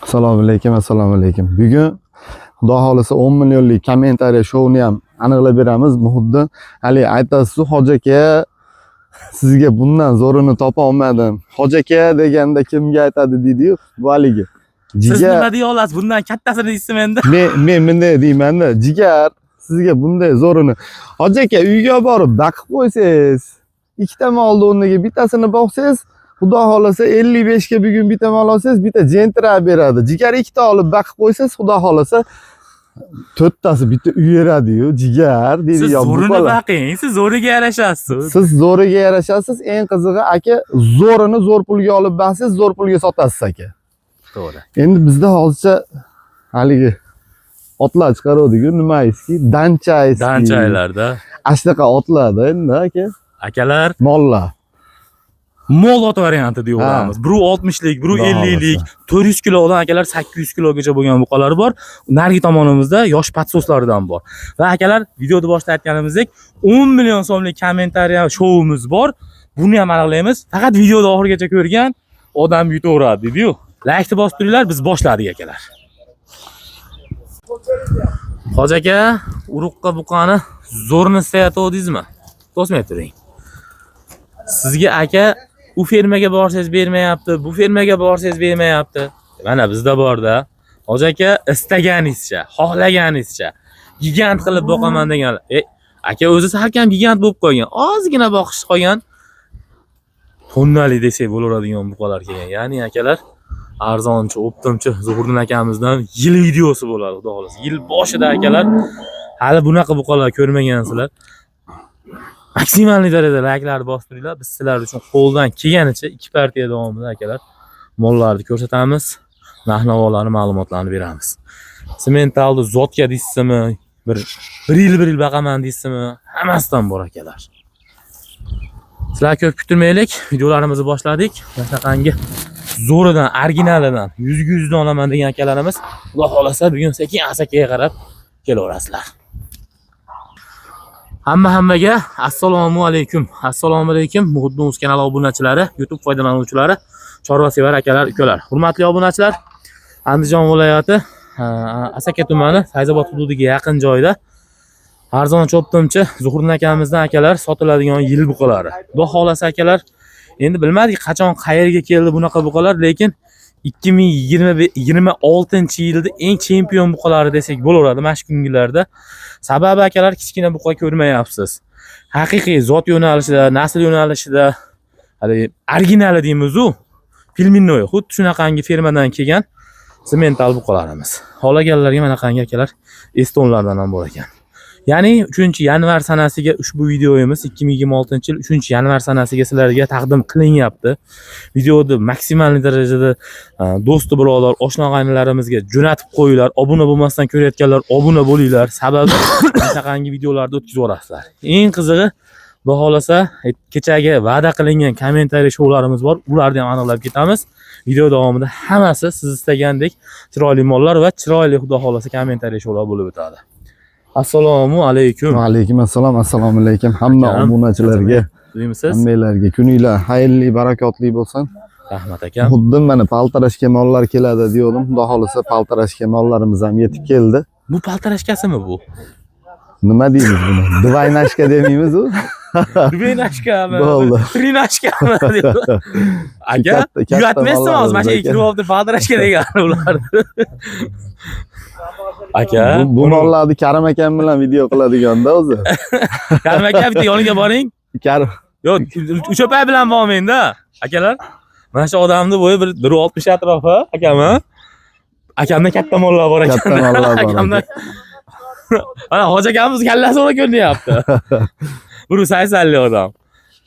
Assalomu alaykum, assalomu alaykum. Bugun Xudo xohlasa 10 millionlik kommentariya shouni ham aniqlab beramiz. Muhiddin hali aytasiz, hoji aka, sizga bundan zo'rini topa olmadim. Hoji aka deganda kimga aytadi deydi-yu, bu haligi. Siz Jigar nima deya olasiz? Bundan kattasini deysizmi endi? Men bunday deymanda, jigar, sizga bunday zo'rini. Hoji aka, uyga borib baqib qo'ysangiz, ikkita molni o'rniga bittasini boqsangiz, Xudo xohlasa 55 ga bugun bitta mol olsangiz, bitta Gentra beradi. Jigar, ikkita olib baqib qo'ysangiz, Xudo xohlasa to'rttasi bitta uy beradi-yu, jigar deydi. Siz yo, bu zo'rini bola. baqing, siz zo'riga yarashasiz. Siz zo'riga yarashasiz, eng qizig'i aka, zo'rini zo'r pulga olib baqsangiz, zo'r pulga sotasiz aka. To'g'ri. Endi bizda hozircha haligi otlar chiqaruvdik-ku, nima eski? Dancha eski. Danchaylarda. Ana shunaqa otlarda endi aka, Akalar, mollar. Mol ot varianti deyveramiz. 1.60lik, 1.50lik, 400 kilodan akalar 800 kilogacha bo'lgan buqalar bor. Narigi tomonimizda yosh подсос laridan bor. Va akalar, videoda boshida aytganimizdek, 10 million so'mlik kommentariya shouvimiz bor. Buni ham aniqlaymiz. Faqat videoda oxirigacha ko'rgan odam yutaveradi deydi-yu. Laykni bosib turinglar, biz boshladik akalar. Hoji aka, uruqqa buqani zo'rini istayotgandingizmi? To'smay turing. Sizga aka, u fermaga borsangiz bermayapti, bu fermaga borsangiz bermayapti. Mana bizda borda. Hoji aka, istaganingizcha, xohlaganingizcha gigant qilib boqaman deganlar. Aka o'zi salkam gigant bo'lib qolgan. Ozgina boqish qolgan. Tonnali desak bo'laveradigan buqalar kelgan. Ya'ni akalar, arzonchi, оптом chi Zuhriddin akamizdan yil videosi bo'ladi, xudo xohlasa. Yil boshida akalar, hali bunaqa buqalar ko'rmagansizlar. Maksimalniy darajada layklarni bosib turinglar. Biz sizlar uchun qo'ldan kelganicha ikki partiya davomida akalar mollarni ko'rsatamiz, narx-navolarni, ma'lumotlarni beramiz. Sementalni zotga deysizmi, bir yil bir yil baqaman deysizmi, hammasidan bor akalar. Sizlar ko'p kutilmaylik, videolarimizni boshladik. Shunaqangi zo'ridan, originalidan, yuzga yuzdan olaman degan akalarimiz, Xudo xohlasa bugun sekin Asakaga qarab kelaverasizlar. Hamma hammaga assalomu alaykum. Assalomu alaykum Muhiddin Uz kanali obunachilari, YouTube foydalanuvchilari, chorva sevar akalar, ukalar. Hurmatli obunachilar, Andijon viloyati, Asaka tumani, Fayzobod hududiga yaqin joyda arzon оптом chi Zuhriddin akamizdan akalar sotiladigan yil buqalari. Xudo xohlasa akalar, endi bilmadik qachon qayerga keldi bunaqa buqalar, lekin 2026-yilda eng chempion buqalari desak bo'laveradi mana shu kungilarda. Sababi akalar, kichkina buqa ko'rmayapsiz. Haqiqiy zot yo'nalishida, nasl yo'nalishida, hali originali deymiz-u, племенной, xuddi shunaqangi fermadan kelgan semental buqalarimiz. Xohlaganlarga mana qangi akalar estonlardan ham bor ekan. Ya'ni 3 yanvar sanasiga ushbu videomiz 2026-yil 3 yanvar sanasiga sizlarga taqdim qilinyapti. Videoni maksimal darajada do'sti birodar, oshna og'aynilarimizga jo'natib qo'yinglar. Obuna bo'lmasdan ko'rayotganlar obuna bo'linglar. Sababi shunaqangi videolarni o'tkazib yuborasizlar. Eng qizig'i, xudo xohlasa kechagi va'da qilingan kommentariy shoularimiz bor. Ularni ham aniqlab ketamiz. Video davomida hammasi siz istagandek chiroyli mollar va chiroyli, xudo xohlasa, kommentariy shoular bo'lib o'tadi. Assalomu alaykum. Va alaykum assalom, assalomu alaykum hamma Akam, obunachilarga, Deyimisiz? hammanglarga kuninglar xayrli, barakotli bo'lsin. Rahmat akam. Xuddi mana полторашка mollar keladi degandim. Xudo xohlasa полторашка mollarimiz ham yetib keldi. Bu полторашка simi bu? Nima deymiz buni? Двойнашка demaymiz u. Двойнашка mi? Bo'ldi. Тринашка mi? Aka, Katta- katta uyatmaysizmi hozir mana shu mollarimiz yerga kirib olib полторашка degan ularni. Aka, Bu mollarni Karim akam bilan video qiladiganda o'zi. Karim aka, bitta yoniga boring. Karim Yo'q, Uchopay bilan bormang-da. Akalar, mana shu odamni bo'yi bir 1.60 atrofi, akam, a? Akamdan katta mollar bor ekan. Katta mollar bor. Akamdan. Mana hoji akamiz kallasi ora ko'rinyapti. 1.80lik odam.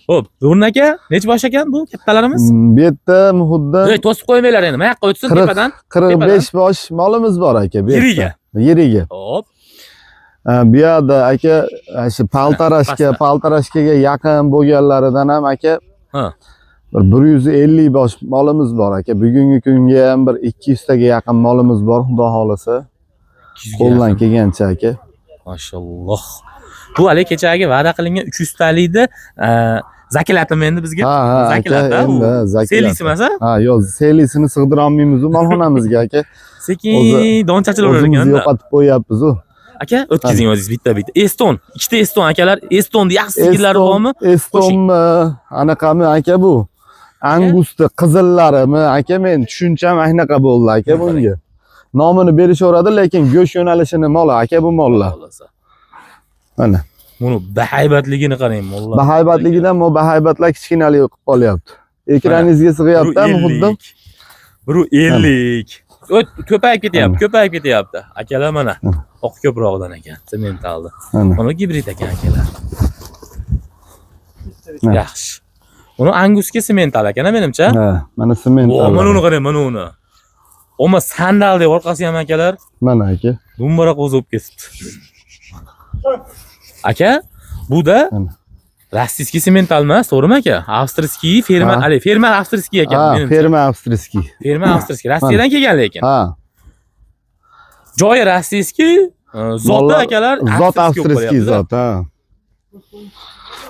Xo'p, Zurna aka, necha bosh ekan bu kattalarimiz? Bu yerda, Muhiddin, Ey, to'sib qo'ymanglar endi. Mana yoqqa o'tsin tepadan. 45 bosh molimiz bor aka bu yerda. Yiriga. Yiriga. Hop. Bu yerda aka shu полторашка, Pastda. полторашка ga yaqin bo'lganlaridan ham aka bir 150 bosh molimiz bor aka. Bugungi kunga ham bir 200 taga yaqin molimiz bor, xudo xohlasa. 200 ga Qo'ldan yaqin. kelgancha aka. Mashalloh. Bu hali kechagi va'da qilingan 300 talikni Zakilatimi endi bizga? Ha, ha, aka, Zakilat, ha, u. endi zakilat. Selisi emas, Ha, yo'q, selisini sig'dira olmaymiz u molxonamizga aka. Sekin O'zi- don chachilaverar O'zimiz ekanda. yo'qotib qo'yyapmiz u. Aka, o'tkazing o'zingiz bitta bitta. Eston, ikkita Eston akalar, Estonni yaxshi sigirlari bormi? Estonmi, anaqami aka bu? Angusti qizillarimi aka, men tushuncham anaqa bo'ldi aka bunga. Nomini berishaveradi, lekin go'sht yo'nalishini moli aka bu mollar. Xohlasa. Mana. Buni bahaybatligini qarang, mollar. Bahaybatligidan bu bahaybatlar kichkinalik qilib qolyapti. Ekraningizga sig'yapti xuddi. 1.50. O't, ko'payib ketyapti, Mana. ko'payib ketyapti. Akalar mana. Mana. Oq ko'prog'idan ekan, sementaldi. Mana. Mana gibrid ekan akalar. Mana. Yaxshi. Uni Angusga semental ekan, menimcha. Ha, mana sement. O, mana uni qarang, mana uni. Oma sandal deb orqasi ham akalar. Mana aka. Dumbaroq o'zi bo'lib ketibdi. Aka, bu da Mana. Rossiyskiy semental emas, to'g'rimi aka? Avstriyskiy ferma, Ha. hali ferma avstriyskiy ekan, Ha, menimcha. ferma avstriyskiy. Ferma avstriyskiy, Rossiyadan kelgan lekin. Ha, Joyi rossiyskiy, zoti Mollar- akalar zot avstriyskiy bo'lib avstriyskiy qolyapti-da. zot, ha.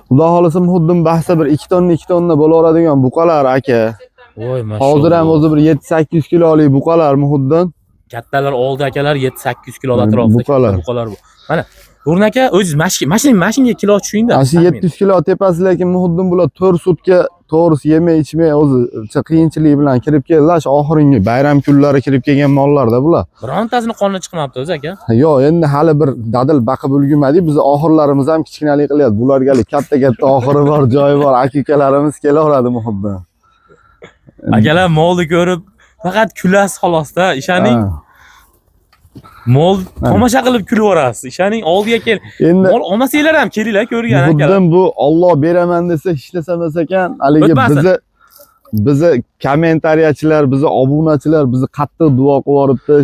Xudo xolasa xuddi bahsa bir 2 tonna 2 tonna bo'laveradigan buqalar aka. Voy, mashalloh. Hozir ham o'zi bir 7-8 kilolik buqalar Muhiddin. Kattalar oldi akalar 7-800 kilo atrofida Buqalar. katta buqalar bu. Mana Nurun aka, o'zingiz mashinga kilo tushingda. Ana shu 700 kilo tepasi, lekin Muhiddin bular 4 sutka to'g'risi yemay ichmay o'zi qiyinchilik bilan kirib keldilar. Shu oxirgi bayram kunlari kirib kelgan mollarda bular. Birontasini qoni chiqmabdi o'zi aka. Yo'q, endi hali bir dadil baqib ulgurmadik. Biz oxirlarimiz ham kichkinalik qilyapti. Bularga hali katta-katta oxiri bor, joyi bor. Aka-ukalarimiz kelaveradi Muhiddin. Akalar molni ko'rib faqat kulasiz xolosda. Ishoning, Ha. mol tomosha qilib kulib yuborasiz. Ishoning, oldiga kel. Endi Mol olmasanglar ham kelinglar ko'rgan akalar. Muhiddin bu Alloh beraman desa hech narsa emas ekan. Haligi O'tmasin. bizni kommentariyachilar, bizni obunachilar bizni qattiq duo qilib yuboribdi.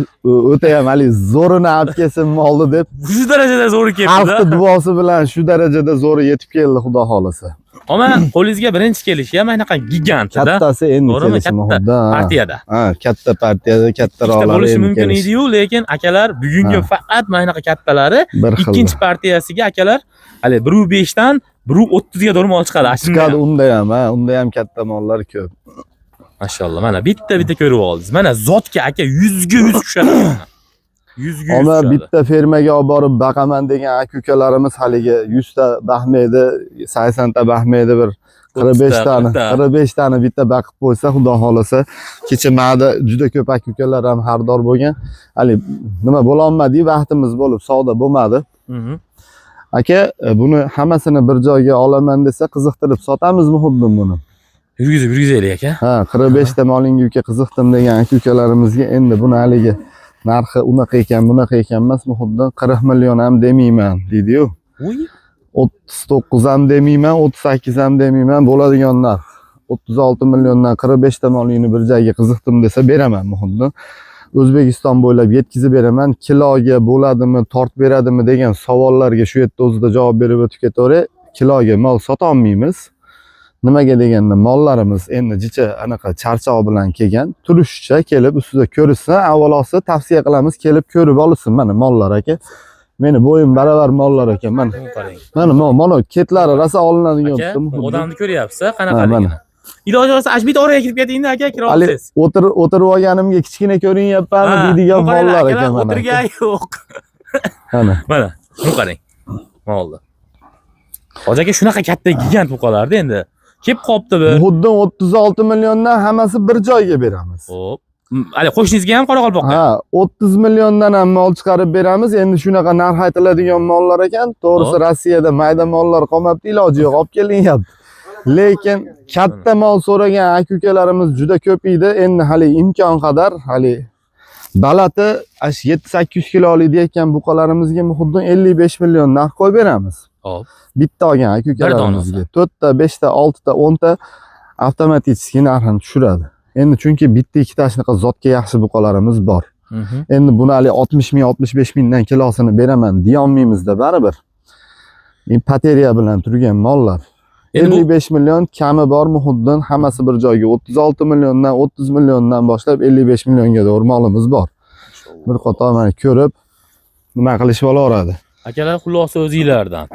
O'ta ham haligi zo'rini olib kelsin molni deb. Shu darajada zo'ri kelibdi. Xalqni duosi bilan shu darajada zo'ri yetib keldi, xudo xolasa. Ammo qo'lingizga birinchi kelishi ham anaqa gigantda. Kattasi endi To'g'rimi? kelishi Katta Muhiddin. Ha. Partiyada. Ha, katta partiyada Ikkita kattaroqlari bo'lishi endi mumkin kelishi. edi-yu, lekin akalar bugungi Ha. faqat mana anaqa kattalari Bir xil. ikkinchi partiyasiga akalar hali 1.5 dan 1.30 ga to'g'ri mol chiqadi. Ana shunda Chiqadi ham. unda ham, ha, unda ham katta mollar ko'p. Mashalloh, mana bitta bitta ko'rib oldingiz. Mana zotga aka 100 ga 100 tushadi. 100 ga 100 Ama tushadi. bitta fermaga olib borib baqaman degan aka ukalarimiz haligi 100 ta baxmaydi, 80 ta baxmaydi, bir 45 30 ta, tani, 40 ta. 45 tani bitta baqib qo'ysa, xudo xolasa, kecha ma'da juda ko'p aka ukalar ham xaridor bo'lgan. Hali nima bo'lolmadi, vaqtimiz bo'lib savdo bo'lmadi. Aka, buni hammasini bir joyga olaman desa, qiziqtirib sotamizmi xuddi buni? Yurgizib yurgizaylik aka. Ha, 45 ta molingga uka qiziqdim degan aka ukalarimizga endi buni haligi narxi unaqa ekan, bunaqa ekan emas, xuddi 40 million ham demayman deydi-yu. Uy, 39 ham demayman, 38 ham demayman, bo'ladigan narx. 36 milliondan 45 ta molingni bir joyga qiziqdim desa beraman xuddi. O'zbekiston bo'ylab yetkazib beraman. Kiloga bo'ladimi, tort beradimi degan savollarga shu yerda o'zida javob berib o'tib ketaveray. Kiloga mol sota olmaymiz. Nimaga deganda mollarimiz endi jicha anaqa charchoq bilan kelgan. Turishicha kelib ustida ko'rishsin, avvalosi tavsiya qilamiz, kelib ko'rib olsin mana mollar aka. Meni bo'yim baravar mollar ekan mana. buni qarang. Mana mana ketlari rosa olinadigan Aka, tutum xuddi. odamni ko'ryapsiz, Ha, qanaqaligini. mana. Iloji bo'lsa ash bitta oraga kirib ketingda aka, kira Hali olsiz. o'tirib olganimga kichkina ko'rinyapmanmi deydigan bu qaranglar, mollar akalar, ekan mana. O'tirgan yo'q. Mana. Mana, buni qarang. Molni. Hoji aka shunaqa katta gigant buqalarda endi. Kelib qopti bir. Xuddi 36 milliondan hammasi bir joyga beramiz. Xo'p. Hali qo'shningizga ham Qoraqalpoqqa. Ha, 30 milliondan ham mol chiqarib beramiz. Endi shunaqa narx aytiladigan mollar ekan. To'g'risi Xo'p. Rossiyada mayda mollar qolmabdi, iloji yo'q, olib kelinyapti. Lekin katta mol so'ragan aka-ukalarimiz juda ko'p edi. Endi hali imkon qadar hali balati ash 7-800 kilolik deyotgan buqalarimizga xuddi 55 million narx qo'yib beramiz. Xo'p. Bitta olgan aka-ukalarimizga 4 ta, 5 ta, 6 ta, 10 ta avtomatik narxini tushiradi. Endi chunki bitta ikkita shunaqa zotga yaxshi buqalarimiz bor. Endi buni hali 60 ming, 65 mingdan kilosini beraman deyolmaymizda baribir. Pateriya bilan turgan mollar. Endi bu 55 million kami bor Muhiddin, hammasi bir joyga 36 milliondan, 30 milliondan boshlab 55 millionga to'g'ri molimiz bor. Bir qator mana ko'rib nima qilishib olaveradi. Akalar xulosa o'zinglardan.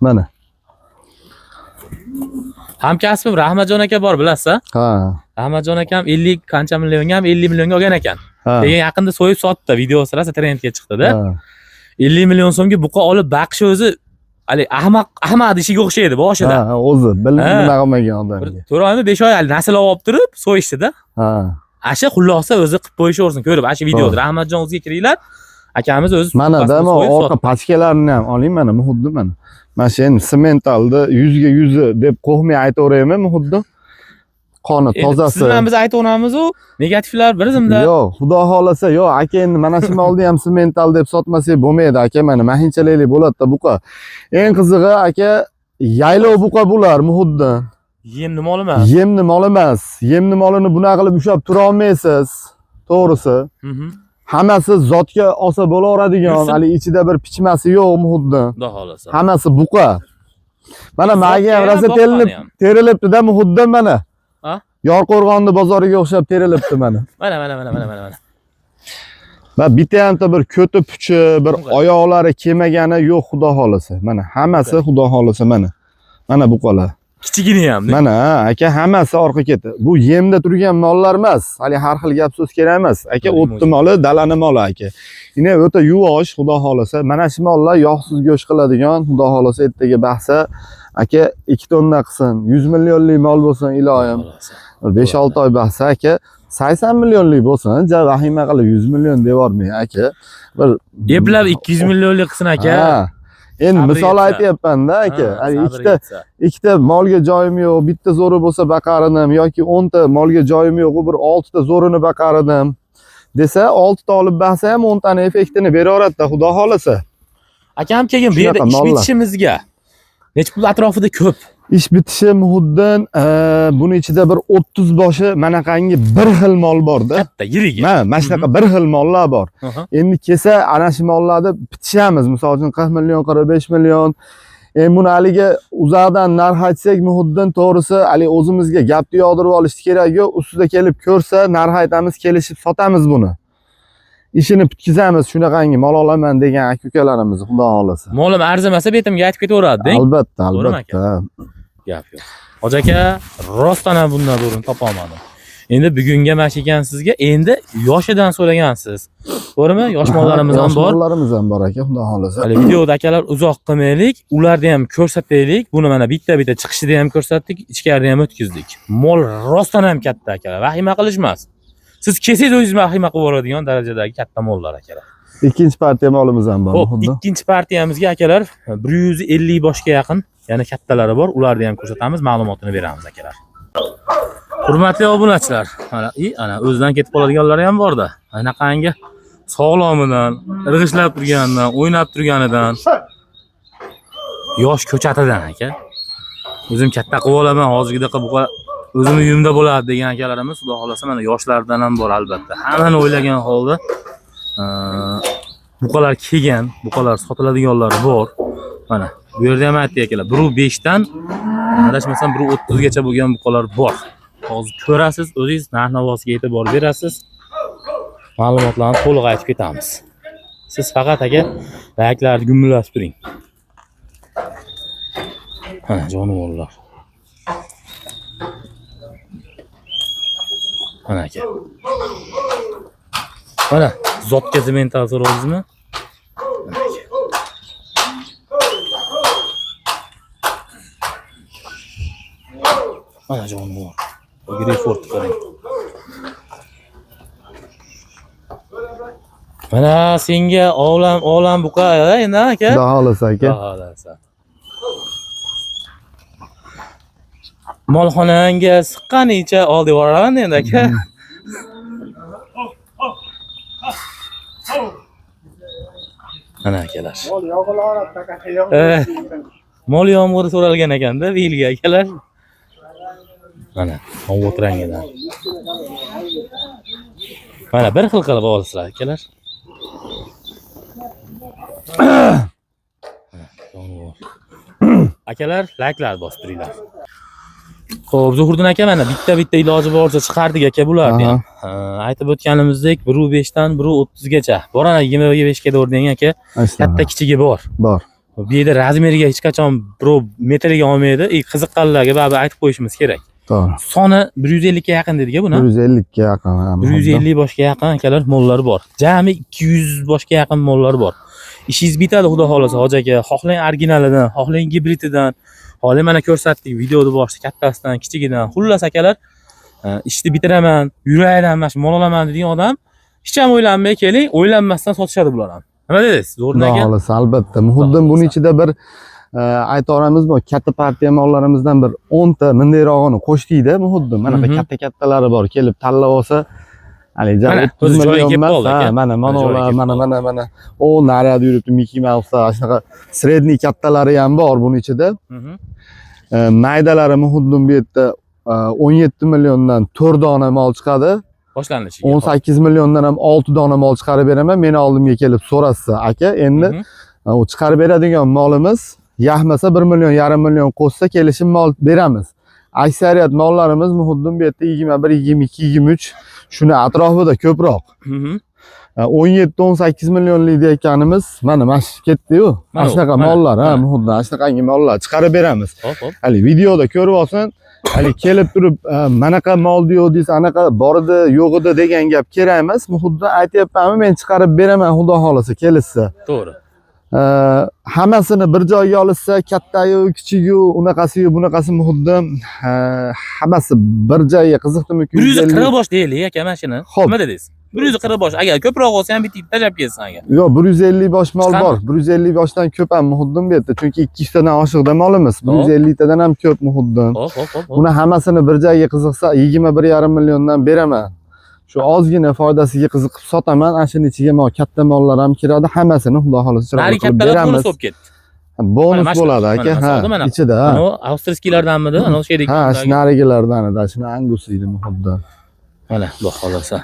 Mana. Hamkasbim Rahmatjon aka bor, bilasiz? Ha. Rahmatjon akam 50 qancha millionga ham 50 millionga olgan ekan. Ha. Keyin yaqinda so'yib sotdi, videosi rosa trendga chiqdi-da. Ha. 50 million so'mga buqa olib baqish o'zi hali ahmaq ishiga o'xshaydi boshida. Ha, o'zi bilib Ha. nima qilmagan Bir odamga. 4 oymi 5 oy hali nasl olib turib so'yishdida. Ha. Asha xullosa o'zi qilib qo'yishaversin ko'rib, asha videoda To'g'ri. Rahmatjon o'ziga kiringlar. Akamiz o'zi Mana buqasini dama so'yib orqa sotdi. pachkalarini ham oling mana Muhiddin mana. Mana shu endi sementalni 100 ga 100 deb qo'rqmay aytaveraymi Muhiddin? Qoni Endi tozasi. Siz bilan biz aytaveramiz u negativlar bir zimda. Yo'q, xudo xolasa, yo'q aka endi mana shu molni ham semental deb sotmasak bo'lmaydi aka mana mahinchaliklik bo'ladi-da buqa. Eng qizig'i aka yaylov buqa bular Muhiddin. Yemni mol emas. Yemni mol emas. Yemni molini bunaqa qilib ushlab tura olmaysiz. To'g'risi. Hammasi zotga olsa bo'laveradigan, Yursin. hali ichida bir pichmasi yo'q Muhiddin. Xudo xolasa. Hammasi buqa. Mana menga ham Zotga ham, rosa boqqani terilib ham. terilibdi-da Muhiddin mana. Ha? Yorqo'rg'onni bozoriga o'xshab terilibdi mana. Mana mana mana mana mana mana. Va bitta hamta bir ko'ti puchi, bir Buqa. oyoqlari kelmagani yo'q xudo xolasa. Mana hammasi xudo xolasa mana. Mana buqalar. Kichigini ham. Mana ha, aka hammasi orqa ketdi. Bu yemda turgan mollar emas. Hali har xil gap so'z kerak emas. Aka Limuzin. o'tni moli, dalani moli aka. Ine o'ta yuvosh, xudo xolasa. Mana shu mollar yog'siz go'sht qiladigan, xudo xolasa ertaga baxsa aka 2 tonna qilsin, 100 millionlik mol bo'lsin iloyim. Xolasa. 5-6 oy baxsa aka 80 millionlik bo'lsin, ja vahima qilib 100 million devormang aka. Bir Eplab 200 millionlik qilsin aka. Ha. Endi Sabri misol yetsa. aytyapman-da aka. Ha, Hali sabri ikkita yetsa. ikkita molga joyim yo'q, bitta zo'ri bo'lsa baqar edim yoki 10 ta molga joyim yo'q, u bir 6 ta zo'rini baqar edim desa, 6 ta olib baqsa ham 10 tani effektini beraveradi-da, xudo xolasa. Akam keyin bu yerda Shunaqa ish mollar. bitishimizga necha pul atrofida ko'p. Ish bitishi Muhiddin, buni ichida bir 30 boshi manaqangi bir xil mol bor-da. Katta yirigi. Mana shunaqa bir xil mollar bor. Endi kelsa ana shu mollarni bitishamiz. Misol uchun 40 million, 45 million. Endi buni haligi uzoqdan narx aytsak Muhiddin to'g'risi hali o'zimizga gapni yog'dirib olishni kerak yo'q. Ustida kelib ko'rsa narx aytamiz, kelishib sotamiz buni. Ishini bitkazamiz shunaqangi mol olaman degan aka ukalarimiz xudo xolasa. Molim arzimasa betimga aytib ketaveradi, deng. Albatta, To'g'rimi albatta. Gap yo'q. Hoji aka, rostdan ham bundan zo'rini topa olmadim. Endi bugunga mana shu ekan sizga, endi yoshidan so'ragansiz. To'g'rimi? Yosh mollarimiz ham Yosh bor. mollarimiz ham bor aka, xudo xolasa. Hali videoda akalar uzoq qilmaylik, ularni ham ko'rsataylik. Buni mana bitta-bitta chiqishida ham ko'rsatdik, ichkarida ham o'tkazdik. Mol rostdan ham katta akalar, vahima qilishmas. Siz kelsangiz o'zingiz vahima qilib yuboradigan darajadagi katta mollar akalar. Ikkinchi partiya molimiz ham bor Xo'p, Muhiddin. ikkinchi partiyamizga akalar 150 boshga yaqin yana kattalari bor, ularni ham ko'rsatamiz, ma'lumotini beramiz akalar. Hurmatli obunachilar, mana ana o'zidan ketib qoladiganlari ham borda. Anaqangi sog'lomidan, irg'ishlab turganidan, o'ynab turganidan, yosh ko'chatidan aka. O'zim katta qilib olaman, hozirgidaqa buqa o'zim uyimda bo'ladi degan akalarimiz, xudo xolasa mana yoshlardan ham bor albatta. Hammani o'ylagan holda buqalar kelgan, buqalar sotiladiganlari bor. Mana bu yerda ham aytdik akalar, 1.5 dan adashmasam 1.30 gacha bo'lgan buqalar bor. Hozir ko'rasiz, o'zingiz narx-navosiga e'tibor berasiz. Ma'lumotlarni to'liq aytib ketamiz. Siz faqat aka layklarni gumillatib turing. Mana jonivorlar. Mana aka. Mana zotga semental so'radingizmi? Mana aka. Mana jonivor. Greyfurt qarang. Mana senga olam olam buqa endi aka. Xudo xolasa aka. Xudo xolasa. Molxonangga siqqanicha oldi yuboraman endi aka. Mana akalar. Mol yog'ilaveradi, Mol yomg'iri so'ralgan ekanda bu yilgi akalar. Mana ovot rangidan. Mana bir xil qilib olasizlar akalar. Jonivor. Akalar, layklar bosib turinglar. Xo'p, Zuhriddin aka mana bitta-bitta iloji boricha chiqardik aka bularni ham. Aytib o'tganimizdek 1.5 dan 1.30 gacha. Bor ana 25 ga to'g'ri degan aka, katta kichigi bor. Bor. Bu yerda размер ga hech qachon birov metriga olmaydi. И qiziqqanlarga baribir aytib qo'yishimiz kerak. To'g'ri. Soni 150 ga yaqin dedik buni. 150 ga yaqin. Ha, 150 boshga yaqin akalar mollar bor. Jami 200 boshga yaqin mollar bor. Ishingiz bitadi xudo xohlasa hoji aka. Xohlang originalidan, xohlang gibrididan, xohlang mana ko'rsatdik videoda boshida kattasidan, kichigidan. Xullas akalar, ishni bitiraman, yurakdan mana shu mol olaman degan odam hech ham o'ylanmay keling, o'ylanmasdan sotishadi bular ham. Nima dedingiz? Zo'rmi Xudo aka? xohlasa albatta. Muhiddin buni ichida bir ayta olamizmi, katta partiya mollarimizdan bir 10 ta mundayrog'ini qo'shdikda Muhiddin. Mana katta-kattalari bor, kelib tanlab olsa, haligi Mana, 30 o'zi joyiga million kelib emas, qoldi ha, aka. mana mana Joyiga ular, kelib mana qoldi. mana mana o nariyada yuribdi Mickey Mouse'lar, shunaqa средний kattalari ham bor buni ichida. Maydalari Muhiddin bu yerda 17 milliondan 4 dona mol chiqadi. Boshlanishiga. 18 milliondan ham 6 dona mol chiqarib beraman. Meni oldimga kelib so'rashsa, aka, endi u chiqarib beradigan molimiz yaxmasa 1 million, yarim million qo'shsa kelishim mol beramiz. Aksariyat mollarimiz Muhiddin bu yerda 21, 22, 23 shuni atrofida ko'proq. 17-18 millionlik deyotganimiz mana shu ketdi-yu. Mana Mana shunaqa mana, mollar, ha, mana. Muhiddin, ana shunaqangi mollar chiqarib beramiz. Hop, hop. Hali videoda ko'rib olsin, hali kelib turib manaqa mol deyodingiz, anaqa bor edi, yo'q edi degan gap kerak emas. Muhiddin aytyapmanmi, men chiqarib beraman xudo xolasa kelishsa. To'g'ri. Hammasini bir joyga olishsa, kattayu, kichigu, unaqasiyu, bunaqasi Muhiddin, hammasi bir joyga qiziqdimi? 140 bosh deylik aka mana shuni. Xo'p. Nima dedingiz? 140 bosh. Agar ko'proq olsa ham bitta tashlab kelsin agar. Yo'q, 150 bosh mol Chiqadimi? bor. 150 boshdan ko'p ham Muhiddin bu yerda. Chunki 200 tadan oshiqda molimiz. 150 tadan ham ko'p Muhiddin. Hop, hop, hop. hop. Buni hammasini bir joyga qiziqsa 21,5 milliondan beraman. Shu ozgina foydasiga qiziqib sotaman. Ana shuni ichiga mol, katta mollar ham kiradi. Hammasini xudo xohlasa chiroyli Nari qilib kattalar bonus beramiz. bo'lib ketdi. Bonus Mana bo'ladi mana aka, ha, masalada mana. ichida, ha. Ana австрийский lardanmidi? Ana sherik. Ha, shu narigilardan edi, shuni Angus deydi Muhiddin. Mana, xudo xohlasa.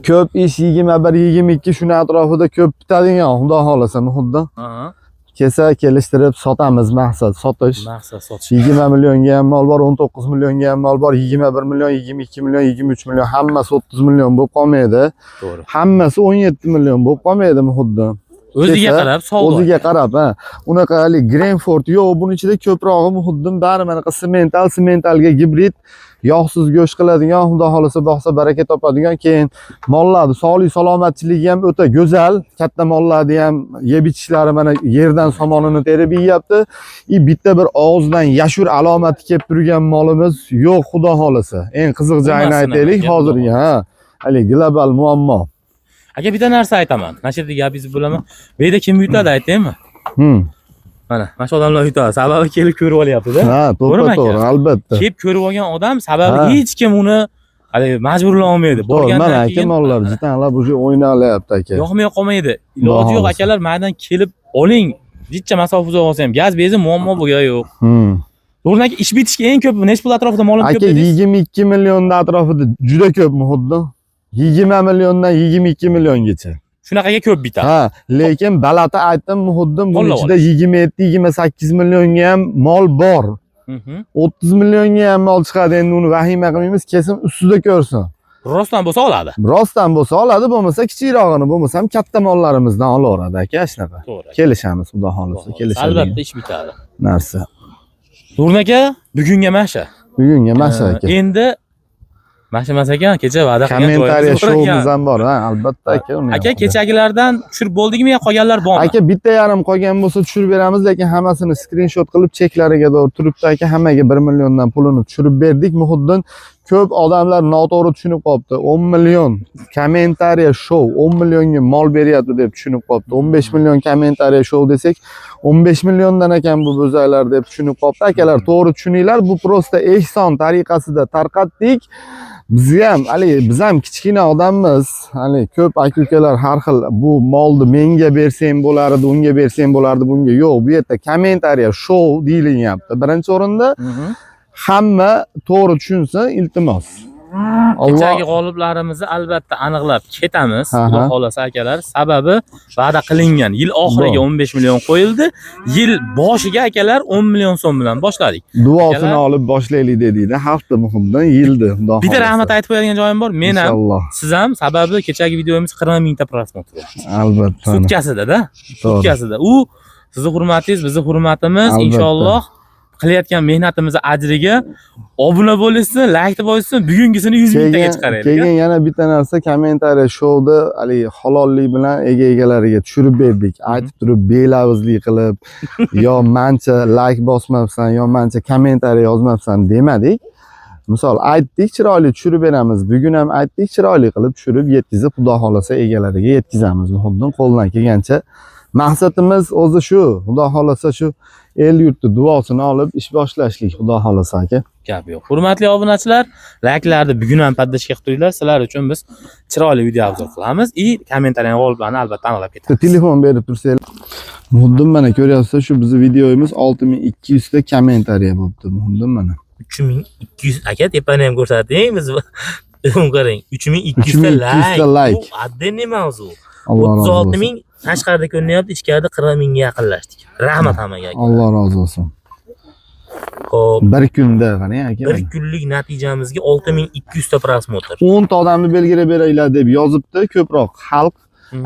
Ko'p ish 21, 22 shuni atrofida ko'p bitadigan, xudo xohlasa Muhiddin. Ha, Kelsa kelishtirib sotamiz, maqsad sotish. maqsad sotish. 20 millionga ham mol bor, 19 millionga ham mol bor, 21 million, 22 million, 23 million, hammasi 30 million bo'lib qolmaydi. To'g'ri. Hammasi 17 million bo'lib qolmaydi Muhiddin. O'ziga Kelsa, qarab savdo. O'ziga qarab, ha. Unaqa hali Greenford yo'q, buni ichida ko'prog'i Muhiddin bari manaqa semental, sementalga gibrid, yog'siz go'sht qiladigan, xudo xolasa boqsa baraka topadigan, keyin mollarni sog'lik salomatchiligi ham o'ta go'zal, katta mollarni ham yeb ichishlari mana yerdan somonini terib yeyapti. И bitta bir og'zidan yashur alomati kelib turgan molimiz yo'q, xudo xolasa. Eng qiziq joyini Bo'lmasin aytaylik aka, hozirgi, ha. Hali global muammo. Aka bitta narsa aytaman. Mana shu yerda gapingizni bo'laman. Bu yerda kim yutadi aytaymi? Mana shu odamlar yutadi. Sababi kelib ko'rib olyapti-da. Ha, To'g'rimi to'g'ri, aka? to'g'ri, albatta. Kelib ko'rib olgan odam sababi Ha. hech kim uni haligi majburlay olmaydi. To'g'ri, Borgandan mana aka keyin mollar jitanlab уже o'ynalyapti aka. yoqmay qolmaydi. Iloji yo'q Xudo akalar, maydan kelib oling. Jicha masofa uzoq olsa ham gaz benzin muammo bo'lgani yo'q. To'g'ri aka, ish bitishga eng ko'p necha pul atrofida molim ko'p Aka dedingiz? 22 millionda atrofida juda ko'p Muhiddin. 20 milliondan 22 milliongacha. Shunaqaga ko'p bitadi. Ha, lekin balata aytdim Muhiddin, buning Qo'llab ichida 27-28 millionga ham mol bor. 30 millionga ham mol chiqadi, endi uni vahima qilmaymiz, kelsin ustida ko'rsin. Rostdan bo'lsa oladi. Rostdan bo'lsa oladi, bo'lmasa kichikrog'ini, bo'lmasa ham katta mollarimizdan olaveradi aka, shunaqa. To'g'ri. Kelishamiz, xudo xolasa, kelishadigan Albatta ish bitadi. narsa. Nurli aka, bugunga mana shu. Bugunga mana shu aka. Endi mana shu emas ekan, kecha va'da qilgan Kommentariya joyimiz bor ekan. shoumiz ham bor, ha, albatta aka. Uni ham Aka, xudo. kechagilardan tushirib bo'ldikmi yo qolganlar bormi? Aka bitta yarim qolgan bo'lsa tushirib beramiz, lekin hammasini skrinshot qilib cheklariga to'g'ri turibdi aka, hammaga 1 milliondan pulini tushirib berdik. Muhiddin, ko'p odamlar noto'g'ri tushunib qolibdi. 10 million kommentariya shou 10 millionga mol beryapti deb tushunib qolibdi. 15 million kommentariya shou desak 15 milliondan ekan bu bo'zaylar deb tushunib qolibdi. Akalar, to'g'ri tushuninglar, bu просто ehson tariqasida tarqatdik. Bizga ham haligi, biz ham kichkina odammiz. Hali ko'p aka ukalar har xil bu molni menga bersang bo'lardi, unga bersang bo'lardi, bunga yo'q. Bu yerda kommentariya shou deyilyapti. Birinchi o'rinda hamma to'g'ri tushunsin, iltimos. Alloh Kechagi g'oliblarimizni albatta aniqlab ketamiz, Aha. xudo xolasa akalar. Sababi va'da qilingan. Yil oxiriga 15 million qo'yildi. Yil boshiga akalar 10 million so'm bilan boshladik. Duosini Akalar- olib boshlaylik dedikda, hafta muhimdan yildi. Xudo Bitta xohlasa. rahmat aytib qo'yadigan joyim bor. Men ham, Inshaalloh. siz ham, sababi kechagi videomiz 40 mingta просмотр. Albatta. Sutkasida-da. To'g'ri. Sutkasida. U Sizni hurmatingiz bizni hurmatimiz. Albatta. Inshaalloh qilayotgan mehnatimizni ajriga obuna bo'lishsin, like bossin, bugungisini 100 mingtaga Keyin, chiqaraylik. keyin yana bitta narsa, kommentariya shouda haligi halollik bilan ega egalariga tushirib berdik. Aytib turib belavzlik qilib, yo mancha like bosmabsan, yo mancha kommentariya yozmabsan demadik. Misol aytdik, chiroyli tushirib beramiz. Bugun ham aytdik, chiroyli qilib tushirib yetkazib, Xudo xolasa egalariga yetkazamiz. Muhiddin qo'ldan kelgancha. Maqsadimiz o'zi shu. Xudo xolasa shu el yurtni duosini olib ish boshlashlik, Xudo xolasa aka. Gap yo'q. Hurmatli obunachilar, likelarni bugun ham поддержка qilib turinglar. Sizlar uchun biz chiroyli video обзор qilamiz и kommentariyani g'oliblarni albatta aniqlab ketamiz. Telefon berib tursanglar. Muhiddin, mana ko'ryapsiz, shu bizni videomiz 6200 ta kommentariya bo'libdi. Muhiddin, mana. 3200 aka, tepani ham ko'rsating, biz uni qarang. 3200 ta 3200 ta like. like. Bu отдельный mavzu. Alloh rozi 36 bo'lsin. ming tashqarida ko'rinyapti, ichkarida 40 mingga yaqinlashdik. Rahmat hammaga aka. Alloh rozi bo'lsin. Xo'p, Bir kunda qarang aka. bir kunlik natijamizga 6200 ta просмотр. 10 ta odamni belgilab beringlar deb yozibdi ko'proq xalq.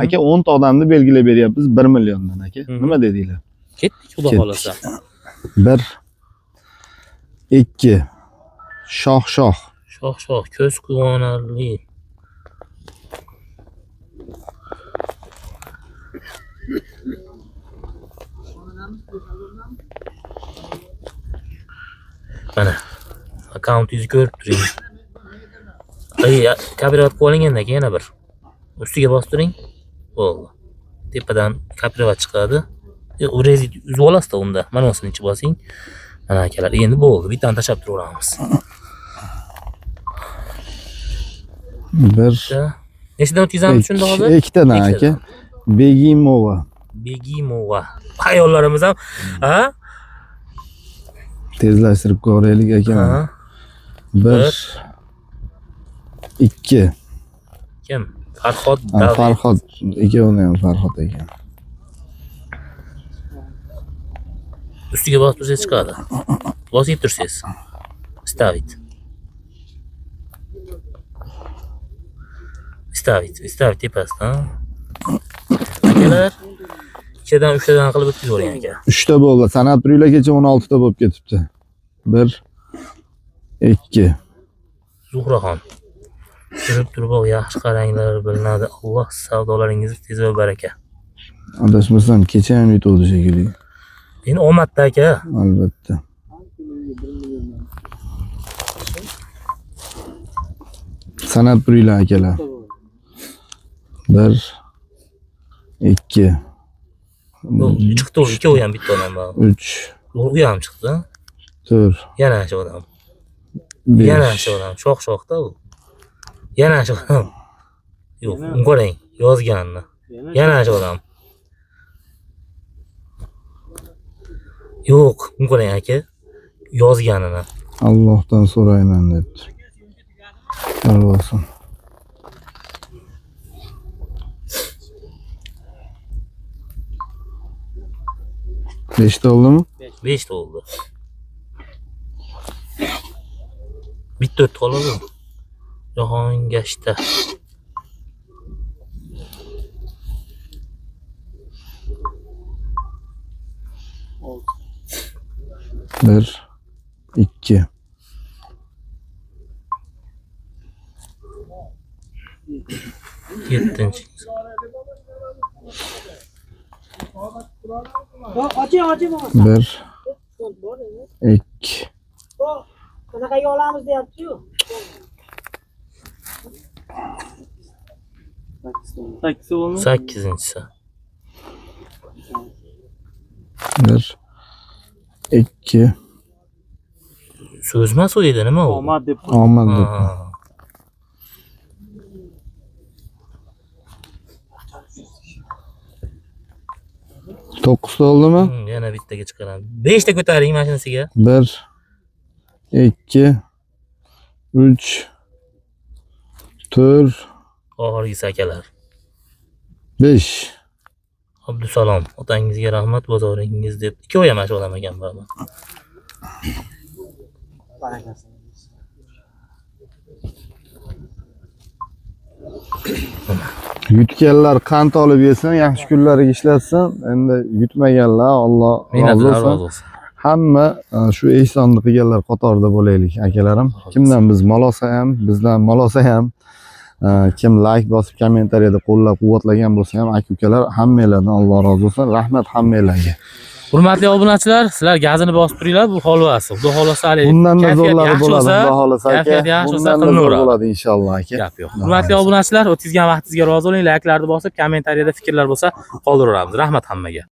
Aka, 10 ta odamni belgilab beryapmiz 1 milliondan aka. Nima dedinglar? Ketdik, xudo Ketdik. xolasa. 1 2 Shoh shoh. Shoh shoh, ko'z quvonarli. Mana akkauntingizni ko'rib turing. Ay, kopirovat qilib olingandan keyin yana bir ustiga bosib turing. Bo'ldi. Tepadan kopirovat chiqadi. Urezit uzib olasizda unda. Mana buni ichi bosing. Mana akalar, endi bo'ldi. Bittani tashlab turaveramiz. 1 Bitta. Nechtadan o'tkazamiz shunda hozir? Ikkitadan aka. Ikkitadan. Begimova. Begimova. Ayollarimiz ham, ha? Tezlashtirib ko'raylik aka. Ha. 1 2 Kim? Farhod Ha, Davlat. Farhod, ikkovini ham Farhod ekan. Ustiga bosib tursangiz chiqadi. Bosib tursangiz. Stavit. Stavit, stavit tepasida. Akalar, ikkidan uchtadan qilib o'tkazib yuboring aka. 3 ta bo'ldi. San'at turinglar, kecha 16 ta bo'lib ketibdi. 1 2 Zuhraxon. Turib turib yaxshi qaranglar, bilinadi. Alloh savdolaringizni tez va baraka. Adashmasam kecha ham yutuvdi shekilli. Endi omadda aka. Albatta. San'at turinglar akalar. 1 2 Bu chiqdi, u ikkovi ham bitta odam bor. 3 U ham chiqdi. 4 Yana shu odam. 5 Yana shu odam. Shoh shohda u. Yana shu odam. Yo'q, uni qarang, yozganini. Yana shu odam. Yo'q, uni qarang aka, yozganini. Allohdan so'rayman debdi. Xayr bo'lsin. Beshta oldimi? 5 ta bo'ldi. Bitta o'tdi qoladi. Jahongashta. Bir, ikki. Yettinchi. Bir, ikki. Qanaqaga olamiz deyapti-yu. Sakkizinchisi. Bir, ikki. So'zma so'z edi, nima u? Omad deb Omad deb. Ha. To'qqizta oldimi? Yana bittaga chiqaramiz. 5 ta ko'taring mashinasiga. Bir, ikki, uch, to'rt, Oxirgisi akalar. 5. Abdusalom, otangizga rahmat, bozoringiz deb. Ikkovi ham shu odam ekan baribir. Yutganlar qand olib yesin, yaxshi kunlariga ishlatsin. Endi yutmaganlar Alloh rozi Mehnatlar bo'lsin. rozi bo'lsin. Hamma shu ehsonni qilganlar qatorida bo'laylik akalarim. Kimdan biz mol olsa ham, bizdan mol olsa ham, kim like bosib kommentariyada qo'llab-quvvatlagan bo'lsa ham aka ukalar hammanglardan Alloh rozi bo'lsin. Rahmat hammanglarga. Hurmatli obunachilar, sizlar gazini bosib turinglar, bu holvasi. Xudo xohlasa hali Bundan da kayfiyat zo'rlari yaxshi bo'ladi, bo'lsa, Xudo xohlasa aka. kayfiyat yaxshi bo'lsa Bundan da zo'r qilinaveradi. bo'ladi inshaalloh aka. Gap yo'q. Hurmatli obunachilar, o'tkazgan vaqtingizga rozi bo'ling, layklarni bosib, kommentariyada fikrlar bo'lsa qoldiraveramiz. Rahmat hammaga.